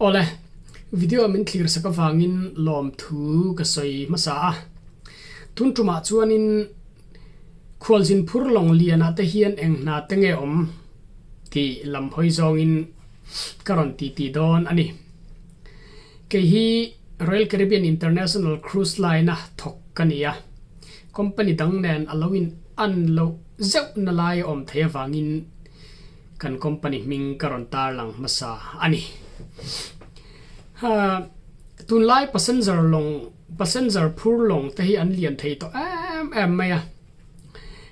Awle, video min thlir sak avangin lawmthu ka sawi hmasa a. Tun tumah chuanin khualzin phur lawng lianah te hian eng hna te nge awm tih lam hawi zawngin ka rawn titi dawn a ni. Kei hi Royal Caribbean International Cruise Line-a thawk ka ni a, company dang nen a lo in an loh zeuh na lai a awm thei avangin kan company hming ka rawn tarlang hmasa a ni. Tunlai passenger lawng passenger phur lawng te hi an lian thei tawh em em mai a,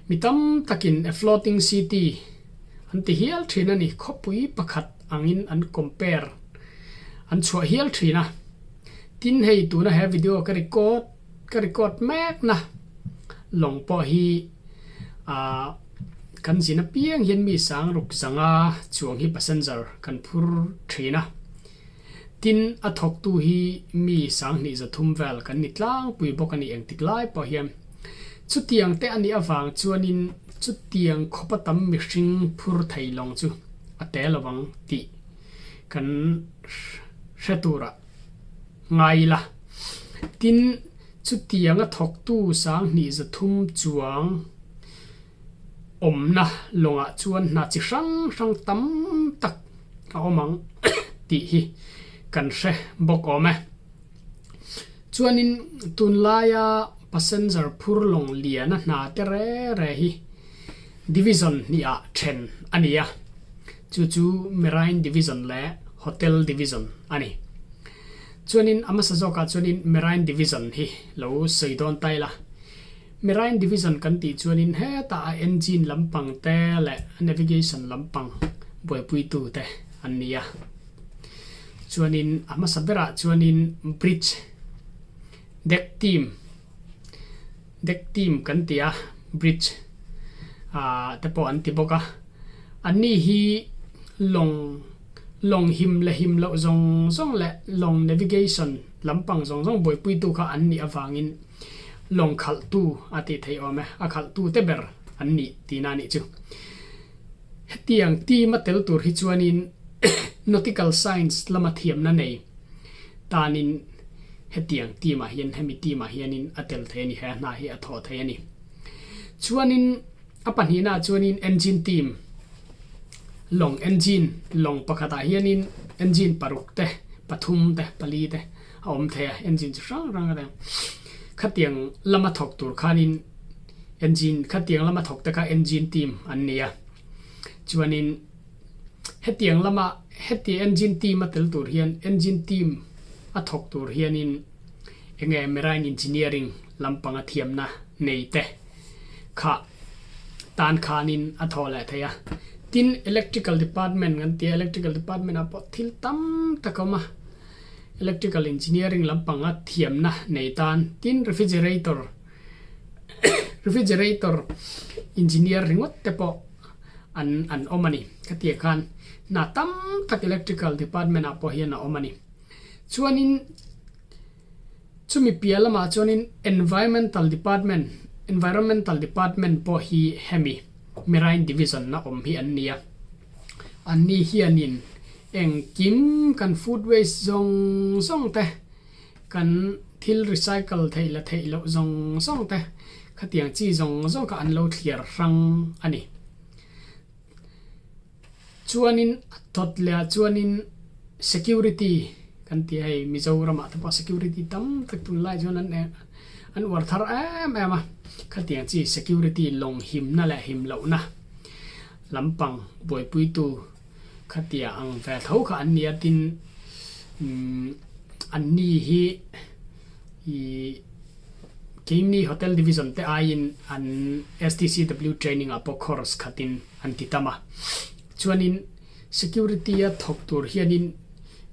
mi tam takin a floating city an ti hial thin a ni, khawpui pakhat angin an compare an chhuah hial thin a. Tin hei tuna he video ka record ka record mek na lawng pawh hi ah kan zin apiang hian mi sang ruk zanga chuang hi passenger kan phur thin a. Tin a thawktu hi mi sanghnih zathum vel kan ni tlangpui bawk a ni engtik lai pawh hian. Chutiang te a nih avang chuanin chutiang khawpa tam mihring phur thei lawng chu a tel lo ang tih kan hre turah ngai ila. Tin, chutianga thawktu sanghnih zathum chuang awmna lawngah chuan hna chi hrang hrang tam tak a awm ang tih hi kan hre bawk awm e. Chuanin tunlaia passenger phur lawng liana hna te re re hi division hnihah then a ni a, chu chu Marine Division leh Hotel Division a ni. Chuanin a hmasa zawkah chuanin Marine Division hi lo sawi dawn ta ila. Marine Division kan tih chuanin hetah a engine lampang te leh a navigation lampang buaipuitu te an ni a. Chuanin a hmasa berah chuanin bridge deck team deck team kan ti a bridge ah te pawh an ti bawk a. Anni hi lawng lawng him leh him loh zawng zawng leh lawng navigation lampang zawng zawng buaipuitu kha an nih avangin Lawng khalhtu a tih theih awm e, a khalhtu te ber an nih tihna a nih chu. Hetiang team a tel tur hi chuanin Nautical Science lama thiamna nei tanin hetiang team ah hian hemi team ah hianin a tel thei a ni, he hna hi a thawh thei a ni. Chuanin a pahnihna ah chuanin Engine team, lawng engine, lawng pakhatah hianin engine paruk te, pathum te, pali te, a awm thei a, engine chi hrang hrang a ni. Khatiang lama thawk tur khanin engine khatiang lama thawk te kha engine team an ni a. Chuanin hetiang lama heti engine team a tel tur hian engine team a thawk tur hianin enge marine engineering lampanga thiamna nei te kha tan khanin a thawh leh thei a. Tin electrical department kan ti a, electrical department ah pawh thil tam tak a awm a. Electrical engineering lampanga thiamna nei tan tin refrigerator refrigerator engineer ringawt te pawh an an awm a ni. Khatiang khan hna tam tak electrical department ah pawh hian a awm a ni. Chuanin chumi piah lamah chuanin environmental department environmental department pawh hi hemi marine division a awm hi an ni a. Anni hianin Engkim kan food waste zawng zawng te, kan thil recycle theih la theih loh zawng zawng te, khatiang chi zawng zawng kha an lo thliar hrang a ni. Chuanin a thawt leh ah chuanin security kan ti a hei Mizoramah te pawh security tam tak tunlai chuan an an uar thar em em a, khatiang chi security lawng himna leh him lohna lampang buaipuitu Khatia ang ve tho kha an ni a, tin umm an ni hi ih keimni hotel division te aiin an STCW training ah pawh course khatin an ti tam a. Chuanin security a thawk tur hianin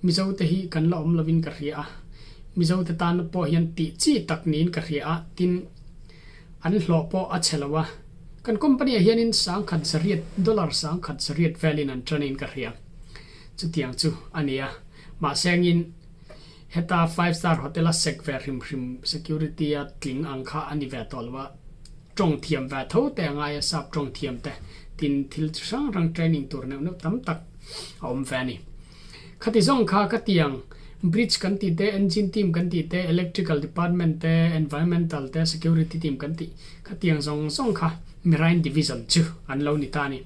Mizo te hi kan la awm lovin ka hria a, Mizo te tan pawh hian tih chi tak niin ka hria a, tin an hlawh pawh a chhe lo a. Kan company ah hianin sangkhat zariat, dollar sangkhat zariat velin an tan in ka hria. Chutiang chu a ni a. Mahse angin heta five star hotel a sek ve hrim hrim security a tling ang kha a ni ve tawh lo a. Tawng thiam ve tho te a ngai a, sap tawng thiam te tin thil chi hrang hrang training tur neuh neuh tam tak a awm ve a ni. Khati zawng kha ka ti ang, Bridge kan tih te, Engine team kan tih te, Electrical department te, Environmental te, Security team kan tih khatiang zawng zawng kha Marine Division chu an lo ni ta a ni.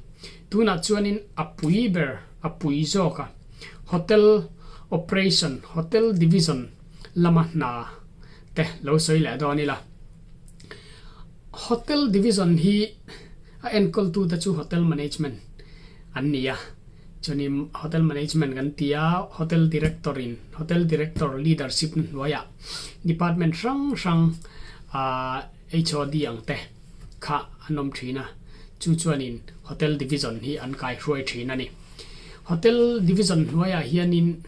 Tunah chuanin a pui ber, a pui zawk a, Hotel Operation, Hotel Division lama hna te lo sawi leh dawn ila. Hotel Division hi a enkawltute chu Hotel Management an ni a, chuanin Hotel Management kan ti a, Hotel Director in Hotel Director leadership na hnuaiah Department hrang hrang ah HOD ang te kha an awm thin a, chu chuanin Hotel Division hi an kaihruai thin a ni. Hotel Division hnuaiah hianin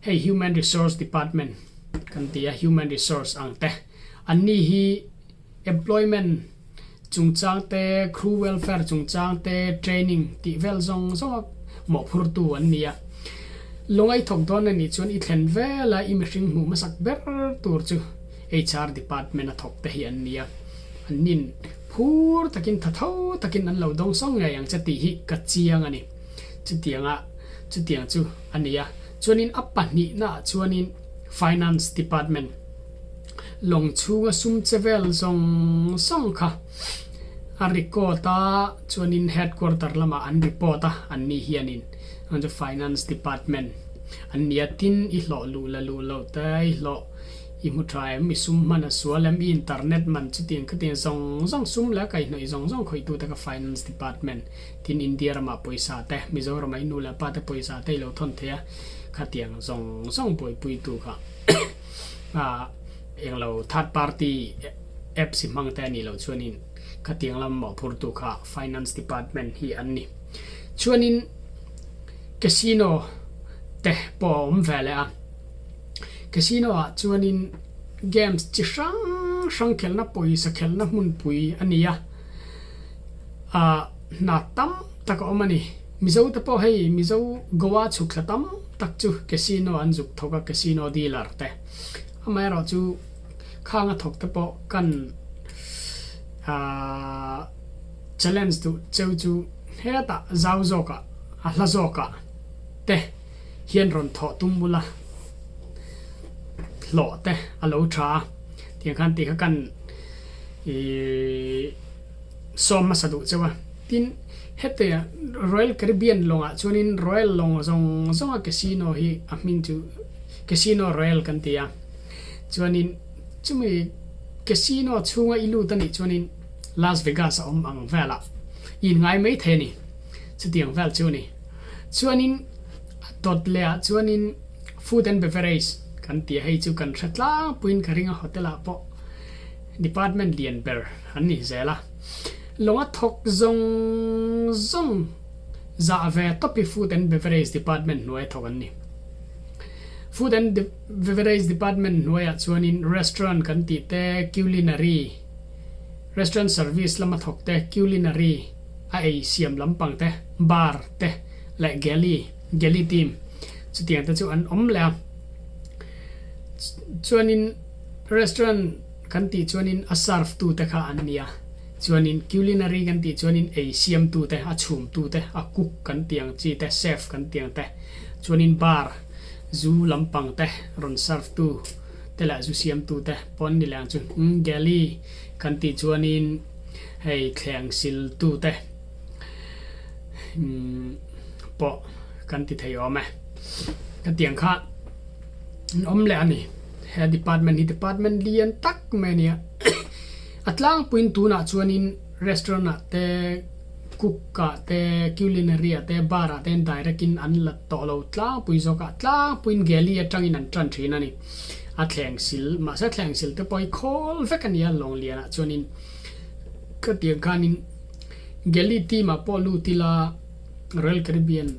hei Human Resource Department kan ti a, Human Resource ang te anni hi Employment chungchang te, crew welfare chungchang te, training tih vel zawng zawnga mawhphurtu an ni a. Lungai thawk dawn a nih chuan i thlen vela i mihring hmuh hmasak ber tur chu HR department a thawk te hi an ni a. An nin phur takin tha tho takin an lo dawng sawng ngei ang che tih hi ka chiang a ni. Chutianga chutiang chu a ni a. Chuanin a pahnihnaah chuanin Finance department. Lawng chhunga sum che vel zawng zawng kha a record a, chuanin headquarter lamah an report a, an ni hianin chuan chu finance department an ni a, tin i hlawh luh la luh loh te, i hlawh i hmu tha em, i sum hman a sual em, i internet man chutiang khatiang zawng zawng sum leh a kaihhnawih zawng zawng khawihtu te kha finance department, tin India ramah pawisa te, Mizoramah i nu leh pa te pawisa te i lo thawn thei a, khatiang zawng zawng buaipuitu kha. A englo third party apps hi hmang te a nih loh chuanin khatiang lam mawhphurtu kha finance department hi an ni. Chuanin casino te pawh a awm ve leh a, casino ah chuanin games chi hrang hrang khelhna pawisa khelhna hmunpui a ni a, ah hna tam tak a awm a ni. Mizo te pawh hei Mizo Goa chhuk thla tam tak chu casino an zuk thawk a, casino dealer te. Amaherawh chu khang a thawk te pawh kan aah challenge duh cheu chu hetah zau zawkah a hla zawkah te hian rawn thawh tum bula hlawh te a lo tha a, tiang khan tih kha kan ihh. Sawm hmasa duh cheu a. Tin, hete Royal Caribbean lawngah chuanin Royal lawng zawng zawnga casino hi a hming chu Casino Royal kan ti a. Chuanin chumi casino chhunga i lut a nih chuanin Las Vegas a awm ang velah i inngai mai thei a ni. Chutiang vel chu a ni. Chuanin a dawt lehah chuanin Food and Beverage kan ti a, hei chu kan hre tlangpuiin ka ring a hotel ah pawh Department lian ber an ni zel a, lawng a thawk zawng zawng zah ve tawp hi Food and Beverage Department hnuaia thawk an ni. Food and Beverage Department hnuaiah chuanin restaurant kan tih te, culinary, restaurant service lama thawk te, culinary a ei siam lampang te, bar te leh galley, galley team chutiang te chu an awm leh a. Chuanin. Restaurant kan tih chuanin a serve tu te kha an nia, chuanin culinary kan tih chuanin ei siam tu te, a chhum tu te, a cook kan tih ang chi te, chef kan tih ang te, chuanin bar zu lampang te rawn serve tu te leh zu siam tu te pawh an ni leh ang chu. Galley kan tih chuanin hei thleng sil tu te pawh kan ti thei awm e. Hetiang kha. An awm leh a ni. He department hi department lian tak mai a ni a. A tlangpuiin tunah chuanin restaurant ah te, cook ah te, culinary ah te, bar ah te hian direct in an la tawh lo tlangpui zawk a. A tlangpuiin galley atangin an tan thin a ni. A thleng sil, mahse thleng sil te pawh hi khawl vek a ni a lawng lianah chuanin khatiang khanin galley team ah pawh lut ila Royal Caribbean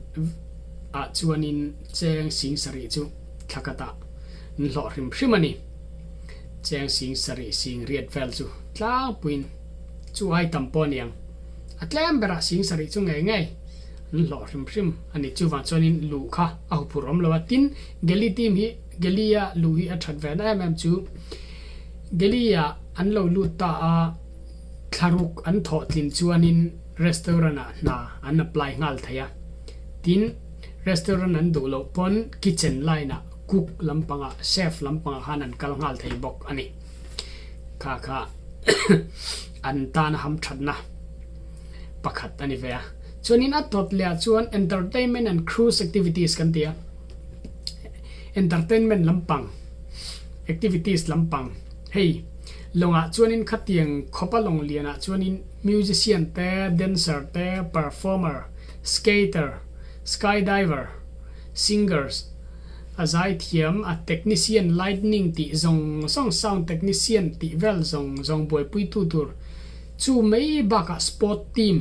ah chuanin Cheng sing sarih chu thla khatah an hlawh hrim hrim a ni. Cheng sing sarih sing riat vel chu tlangpuiin chu ai tam pawh a ni ang. A tlem berah sing sarih chu ngei ngei an hlawh hrim hrim a ni. Chuvang chuanin luh kha a huphurh awm lo a. Tin, Geli team hi Geli-a luh hi a that ve na em em chu Geli-ah an lo lut ta a, thlaruk an thawh tlin chuanin restaurant-ah hna an apply nghal thei a. Tin. Restaurant an duh loh pawn kitchen line ah cook lampangah chef lampangah khan an kal nghal thei bawk a ni. Kha kha an tana hamthatna pakhat a ni ve a. Chuanin a tawt leh ah chuan entertainment and cruise activities kan ti a. Entertainment lampang activities lampang hei lawngah chuanin khatiang khawpa lawng lianah chuanin musician te dancer te performer skater skydiver singers a zaithiam a technician lightning tih zawng zawng sound technician tih vel zawng zawng buaipuitu tur chu mai bakah sport team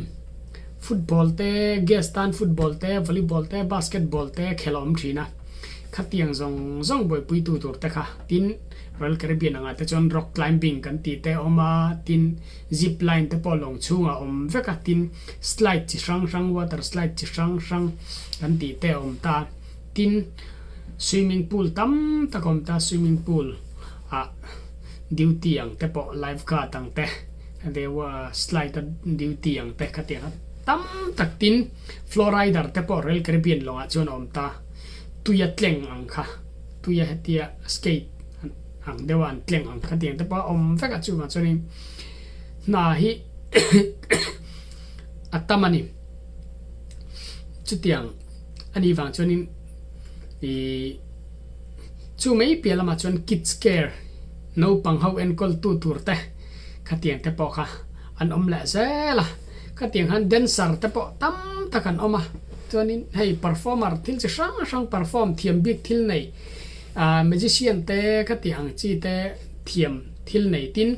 Football te, guest tan football te, volleyball te, basketball te khel a awm thin a. Khatiang zawng zawng buaipuitu tur te kha tin Royal Caribbean angah te chuan rock climbing kan tih te a awm a, tin zip line te pawh lawng chhungah a awm vek a, tin slide chi hrang hrang water slide chi hrang hrang kan tih te a awm ta a, tin swimming pool tam tak a awm ta a, swimming pool ah duty ang te pawh life guard ang te. Deuha slide a duty ang te khatiang a tam tak tin flow rider te pawh Royal Caribbean lawngah chuan a awm ta. Tuia tleng ang kha, tuia hetia skate ang deuha an tleng ang khatiang te pawh a awm vek a chuvang chuanin hna hi a tam a ni. Chutiang a nih vang chuanin ih chu mai piah lamah chuan kids care naupang ho enkawl tu tur te Khatiang te pawh kha an awm leh zel a, khatiang khan dancer te pawh tam tak an awm a, chuanin hei performer thil chi hrang hrang perform thiam bik thil nei ah magician te khatiang ang chi te thiam thil nei tin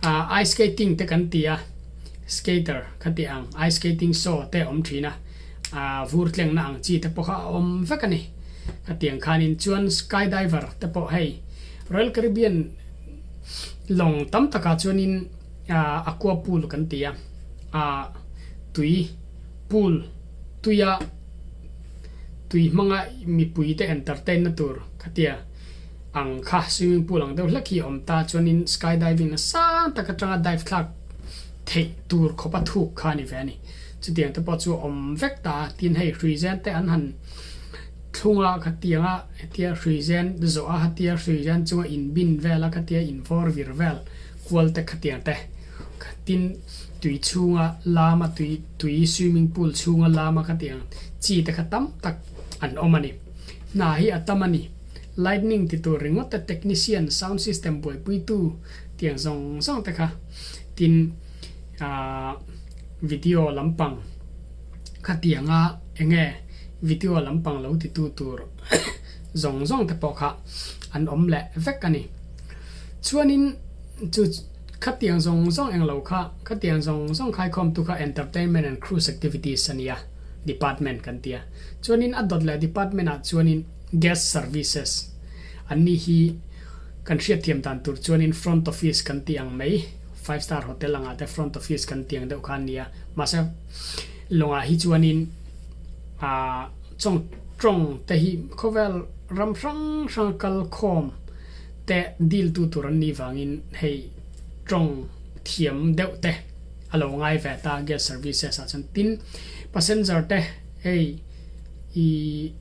ah ice skating te kan ti a, skater khatiang ang ice skating show te a awm thin a, ah vur tlengna ang chi te pawh kha a awm vek a ni, khatiang khanin chuan skydiver te pawh hei Royal Caribbean. Lawng tam takah chuanin aqua pool kan ti a, ah tui pool tuia tui hmanga mipui te entertain na tur khatia ang kha swimming pool ang deuh hlek hi a awm ta chuanin sky diving na sang tak atanga dive thlak theih tur khawpa thuk kha a ni ve a ni. Chutiang te pawh chu a awm vek ta a, tin hei hruizen te an han Thlunga khatianga hetia hruizen zawha hatia hruizen chunga inbin vela khatia invawr vir vel kual te khatiang te tin tui chhunga lama tui tui swimming pool chhunga lama khatiang chi te kha tam tak an awm a ni. Hna hi a tam a ni. Lightning ti tur ringawt te technician sound system buaipuitu tiang zawng zawng te kha tin aah video lampang Khatianga enge video lampang lo titu tur zawng zawng te pawh kha an awm leh vek a ni. Chuanin chu khatiang zawng zawng englo kha khatiang zawng zawng khaikhawmtu kha entertainment and cruise activities a nia department kan tia. Chuanin a dawt leh department ah chuanin guest services an ni hi kan hriatthiam dan tur chuanin front office kan tih ang mai. Five star hotel angah te front office kan tiang deuh kha an nia. Mahse lawngah hi chuanin ah chawng tawng te hi khawvel ram hrang hrang kal khawm te deal tu tur an nih vangin hei tawng thiam deuh te a lo ngai ve ta guest services ah chuan tin passenger te hei ih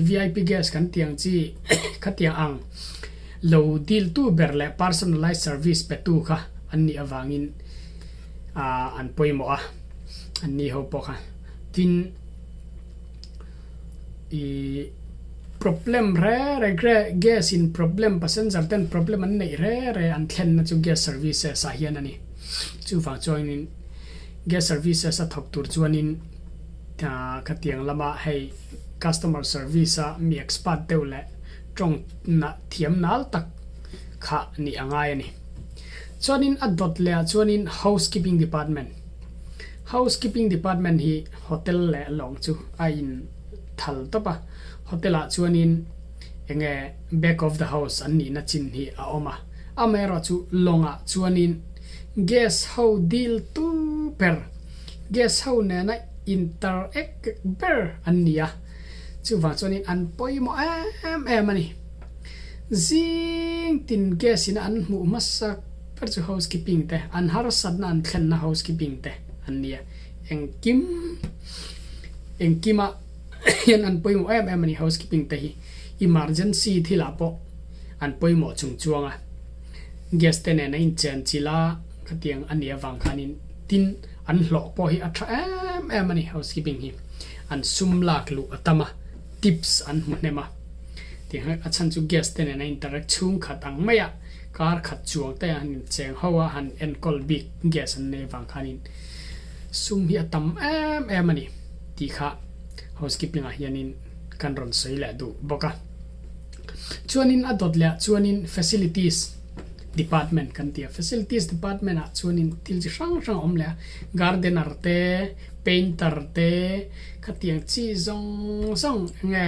vip guest kan tiang chi khatiang ang. Lo diltu ber leh personalized service petu kha an nih avangin an pawimawh a, an ni ho pawh kha. Tin, ih problem re re gas in problem passenger ten problem an neih re re an thlenna chu gas services ah hian a ni. Chuvang chuanin gas services a thawk tur chuanin khatiang lama hei customer service a mi expert deuh leh tawng thiam nal tak kha nih a ngai a ni. Chuanin a dawt leh ah chuanin housekeeping department. Housekeeping department hi hotel leh lawng chu a in thal tawp a, hotel ah chuanin enge back of the house an nihna chin hi a awm a, amaherawh chu lawng ah chuanin guest ho deal tu ber, guest ho nena interact ber an ni a. Chuvang chuanin an pawimawh em em a ni. Zing tin gas in an hmuh hmasa ber chu housekeeping te, an harsatna an thlenna housekeeping te an ni a. Engkim engkima. hian an pawimawh em em a ni housekeeping te hi emergency thilah pawh an pawimawh chung chuang a guest te nen a inchen chilh a khatiang a nih avang khanin tin an hlawh pawh hi a tha em em a ni housekeeping hi an sum lak luh a tam a tips an hmu hnem a tiang a chhan chu guest te nen a interact chhung khat ang mai a kar khat chuang te han incheng ho a han enkawl bik guest an nei avang khanin sum hi a tam em em a ni tih kha housekeeping ah hianin kan rawn sawi leh duh bawk a. Chuanin a dawt leh ah chuanin facilities department kan ti a, facilities department ah chuanin thil chi hrang hrang a awm leh a, gardener te, painter te, khatiang chi zawng zawng enge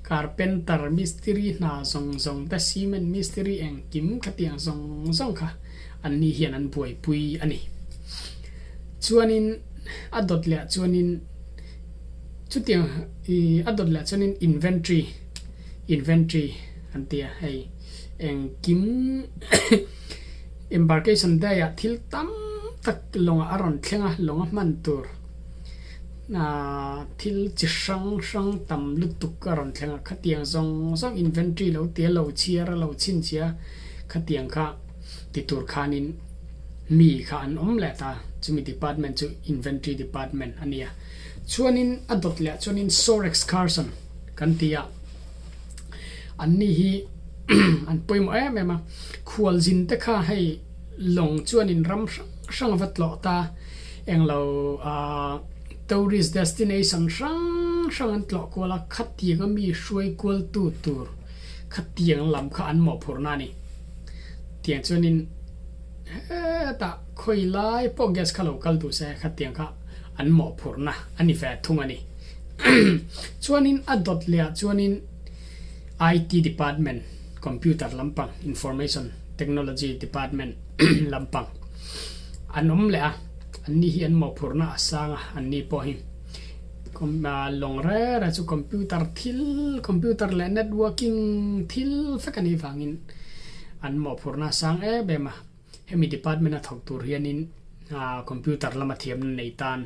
carpenter, mistiri hna zawng zawng te, cement mistiri engkim khatiang zawng zawng kha an ni hian an buaipui a ni. Chuanin a dawt leh ah chuanin chutiang ih a dawt leh ah chuanin inventory inventory an ti a hei engkim embarkation day ah thil tam tak lawngah a rawn thleng a lawng a hman tur ah thil chi hrang hrang tam lutuk a rawn thleng a khatiang zawng zawng inventory lo tia lo chhiar a lo chhinchhiah a khatiang kha ti tur khanin mi kha an awm leh ta chumi department chu inventory department a nia chuanin a dawt leh chuanin shore excursion kan ti a an ni hi an pawimawh em em a khualzin te kha hei lawng chuanin ram hrang hrang a va tlawh ta englo ah tourist destination hrang hrang an tlawh kual a khatiang a mi hruai kual tu tur khatiang lam kha an mawhphurhna a ni. Tiang chuanin hetah khawi lai pawh gas kha lo kal duh se khatiang kha an mawhphurhna a ni ve thung a ni. Chuanin a dawt leh ah chuanin IT department computer lampang information technology department lampang an awm leh a, an ni hi an mawhphurhna a sang a an ni pawh hi lawng reng reng chu computer thil computer leh networking thil vek a nih vangin An mawhphurhna a sang em em a, hemi department a thawk tur hianin computer lama thiamna nei tan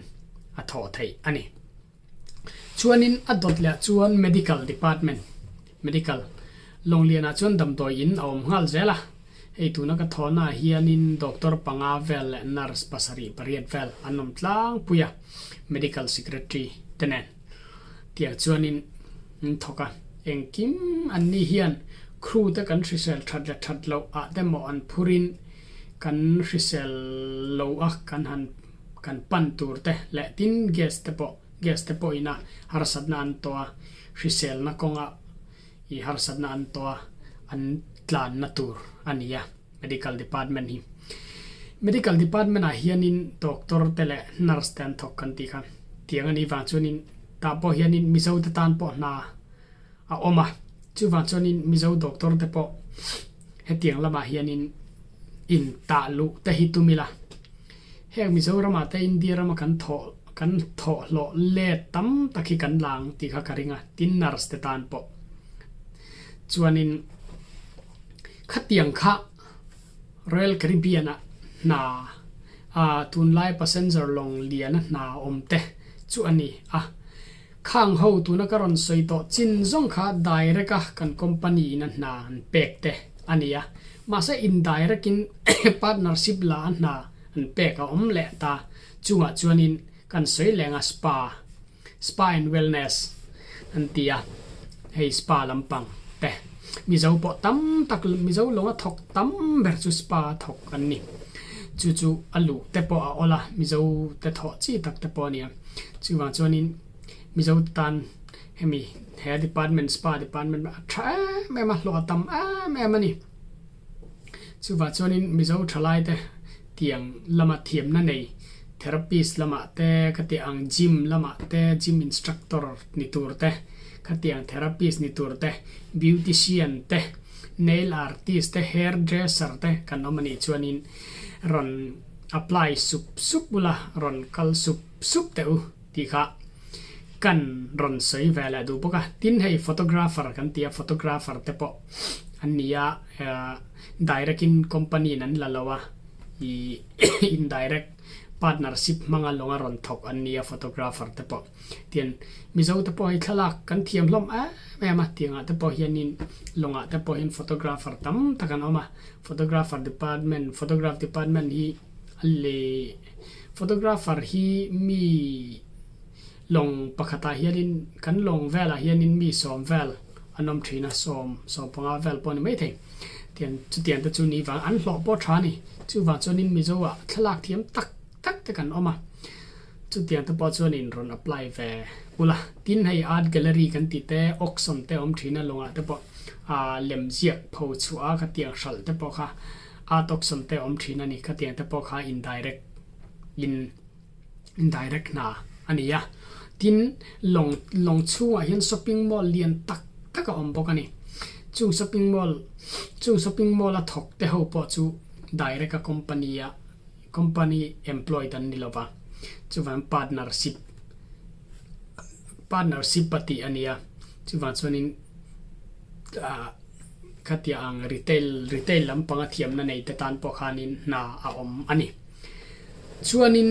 a thawh theih a ni. Chuanin a dawt leh ah chuan medical department, medical, Lawnglianah chuan damdawi in a awm nghal zel a, hei tuna ka thawhna ah hianin doctor panga vel leh nurse 78 vel an awm tlangpui a, medical secretary te nen. Tiang chuanin an thawk a, engkim an ni hian crew te kan hrisel that leh that loh ah te maw an phurin kan hrisel lo a kan han kan pan tur te leh tin gas te pawh gas te pawh ina harsatna an tawh a hriselna kawnga i harsatna an tawh a an tlanna tur a ni a medical department hi. Medical department ah hianin doctor te leh nurse te an thawk kan tih kha tiang a nih vang chuanin tah pawh hianin Mizo te tan pawh hna a awm a, chuvang chuanin Mizo doctor te pawh hetiang lamah hianin in tah luh te hi tum ila. Heng Mizoramah te India rama kan thawh kan thawh hlawh let tam tak hi kan la ang tih kha ka ring a, tin nurse te tan pawh chuanin Khatiang kha Royal Caribbean ah hna a tunlai passenger lawng lian a hna awm te chu a ni a. Khang ho tuna ka rawn sawi tawh chin zawng kha direct a kan company in a hna an pek te a ni a. Mahse indirect in partnership la a hna an pek a awm leh ta chungah chuanin kan sawi leng a spa Spa and Wellness an ti a, hei spa lampang te Mizo pawh tam tak Mizo lawnga thawk tam ber chu spa a thawk an ni. Chu chu a luh te pawh a awl a, Mizo te thawh chi tak te pawh a ni a. Chuvang chuanin Mizo tan hemi he department spa department a tha em em a, hlawh a tam em em a ni. Chuvah chuanin Mizo thalai te tiang lama thiamna nei therapist lamah te khatiang ang gym lamah te gym instructor ni tur te khatiang therapist ni tur te beautician te nail artist te hair dresser te kan awm anih chuanin rawn apply sup sup ula rawn kal sup sup teh u tih kha kan rawn sawi ve leh duh bawk a. Tin hei photographer kan ti a photographer te pawh an ni a direct in company in an la lo a ih indirect. Partnership hmanga lawnga rawn thawk an nia photographer te pawh. Tian Mizo te pawh hei thlalak kan thiam hlawm em em a, tiangah te pawh hianin lawngah te pawh hian photographer tam tak an awm a. Photographer department, photograph department hi a leh photographer hi mi lawng pakhatah hianin kan lawng velah hianin mi sawm vel an awm thin a, sawm, 15 vel pawh a ni maithei. Tian chutiang te chu ni vang an hlawh pawh tha a ni. Chuvang chuanin Mizo ah thlalak thiam tak tak te kan awm a, chutiang te pawh chuanin rawn apply ve ula. Tin hei art gallery kan tih te, auction te awm thin a lawngah te pawh ah lem ziak pho chhuah a khatiang hralh te pawh kha art auction te awm thin a ni. Khatiang te pawh kha indirect in. Indirect hna a ni a, tin lawng lawng chhungah hian shopping mall lian tak tak a awm bawk a ni. Chung shopping mall chung shopping mall a thawk te ho pawh chu direct a company a company employed an ni lo va, chuvang partnership partnership a tih a ni a, chuvang chuanin ah khatia ang retail retail lampanga thiamna nei te tan pawh khanin hna a awm a ni. Chuanin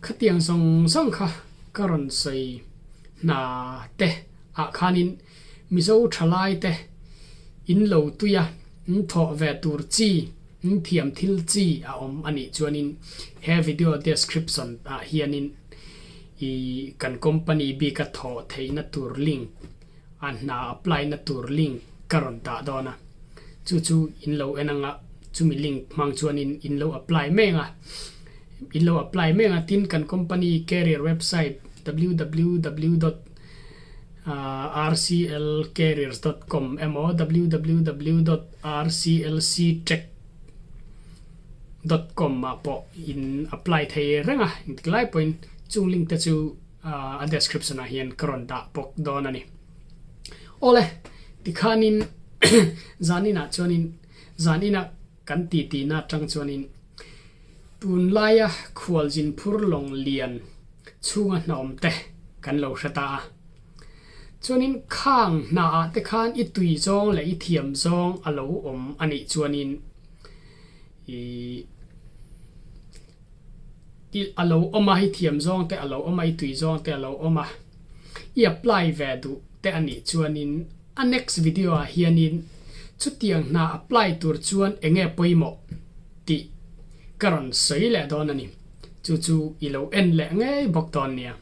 khatiang zawng zawng kha ka rawn sawi hna te ah khanin Mizo thalai te in lo tui a, in thawh ve tur chi, in thiam thil chi a awm a nih chuanin he video description ah hianin i kan company bika thawh theihna tur link a hna apply na tur link ka rawn dah dawn a, chu chu in lo en anga chumi link hmang chuanin in lo apply mek a, in lo apply mek a tin kan company career website www dot rclcareers dot com emaw www dot rclctech dot com ah pawh in apply thei reng a engtik lai pawhin chung link te chu a description ah hian ka rawn dah bawk dawn a ni. Awle, tikhanin zaninah chuanin zaninah kan titi na atang chuanin tunlaia khualzin phur lawng lian chhunga hnawm te kan lo hre ta a. Chuanin khang hnaah te khan i tui zawng leh i thiam zawng a lo awm a nih chuanin ih I a lo awm a, i thiam zawng te a lo awm a, i tui zawng te a lo awm a, i apply ve duh te a nih chuanin a next video ah hianin chutiang hna apply tur chuan eng nge pawimawh tih ka rawn sawi leh dawn a ni. Chu chu i lo en leh ngei bawk dawn nia.